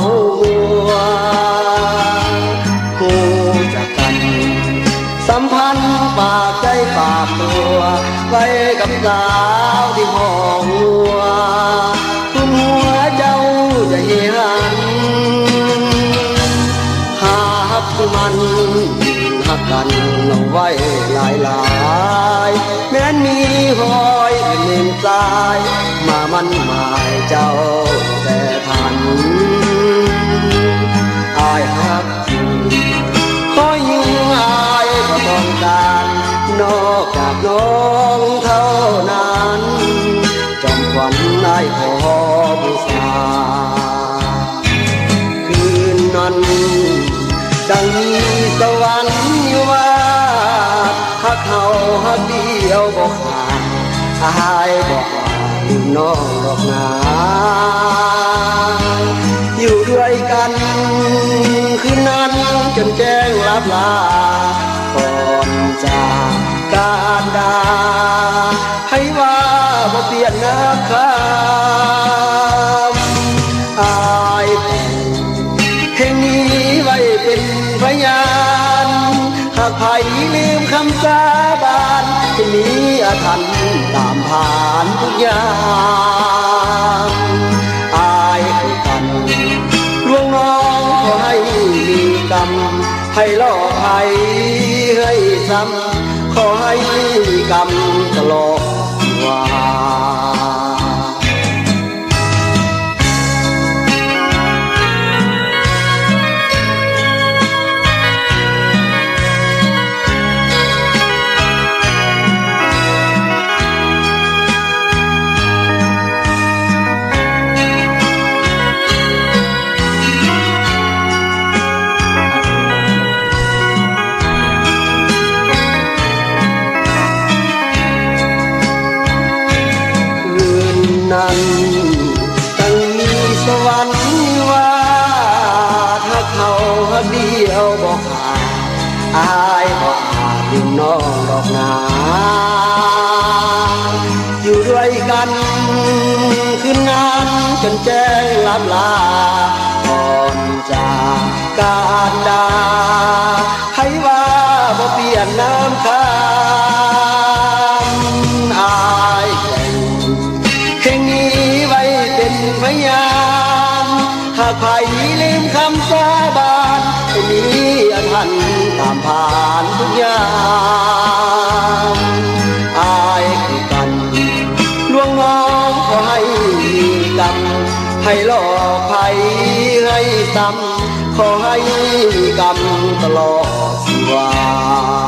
ຫົວ ຮູ້ຈັກກັນ ສຳພັນປາກໃຈປາກຕົວ ໄວ້ກັບສາວທີ່ຮອງຫົວ ຄຸນຫົວເຈົ້າຈະເຫຫັນ ຫາຮັກຄືມັນ ຮັກກັນເອົາໄວ້ຫຼາຍໆ ແມ່ນມີຮອຍເປັນເໜັນຊາຍ ມາໝັ້ນໝາຍເຈົ້າແຕ່ທັນ ອ້າຍຮັກຈິງ ຂໍຍິງອ້າຍບໍ່ຕ້ອງການ ນອກຈາກນ້ອງເທົ່ານັ້ນ ຈອມຂວັນອ້າຍຂໍບູຊາ ຄືນນັ້ນ ດັ່ງມີສະຫວັນຢູ່ວາດ ຮັກເຮົາຮັກດຽວບໍ່ຂາດ ອ້າຍບໍ່ອາດລືມນ້ອງດອກນາ ຢູ່ດ້ວຍກັນຄືນນັ້ນຈົນແຈ້ງລັບລາ ກ່ອນຈາກການດາ ໃຜວ່າບໍ່ປ່ຽນນາມຄຳ ອ້າຍແຕ່ງເພງນີ້ໄວ້ເປັນພະຍານ ຫາກໃຜລືມຄຳສາບານ ຈະມີອາຖັນຕາມຜ່ານທຸກຍາມ ອ້າຍຄືກັນ ລວງນ້ອງຂໍໃຫ້ມີກຳ ໃຜຫຼອກໃຜເຮີ້ຍຊ້ຳ ຂໍໃຫ້ມີກຳຕະຫຼອດວັນ ຄືນນັ້ນ ຕັ້ງມີສະຫວັນນິວາດ ຮັກເຮົາຮັກດຽວບໍ່ຂາດ ອ້າຍບໍ່ອາດລືມນ້ອງດອກນາ ຢູ່ດ້ວຍກັນຄືນນັ້ນຈົນແຈ້ງລັບລາ ກ່ອນຈາກການດາ ໃຜວ່າບໍ່ປ່ຽນນາມຄຳ ອ້າຍແຕ່ງເພງນີ້ໄວ້ເປັນພະຍານ ຫາກໃຜລືມຄຳສາບານ ໃຫ້ມີອາຖັນຕາມຜ່ານທຸກຍາມ ອ້າຍຄືກັນ ລວງນ້ອງຂໍໃຫ້ມີກຳ ໃຜຫຼອກໃຜເຮີ້ຍຊ້ຳ ຂໍໃຫ້ມີກຳຕະຫຼອດຊີວາ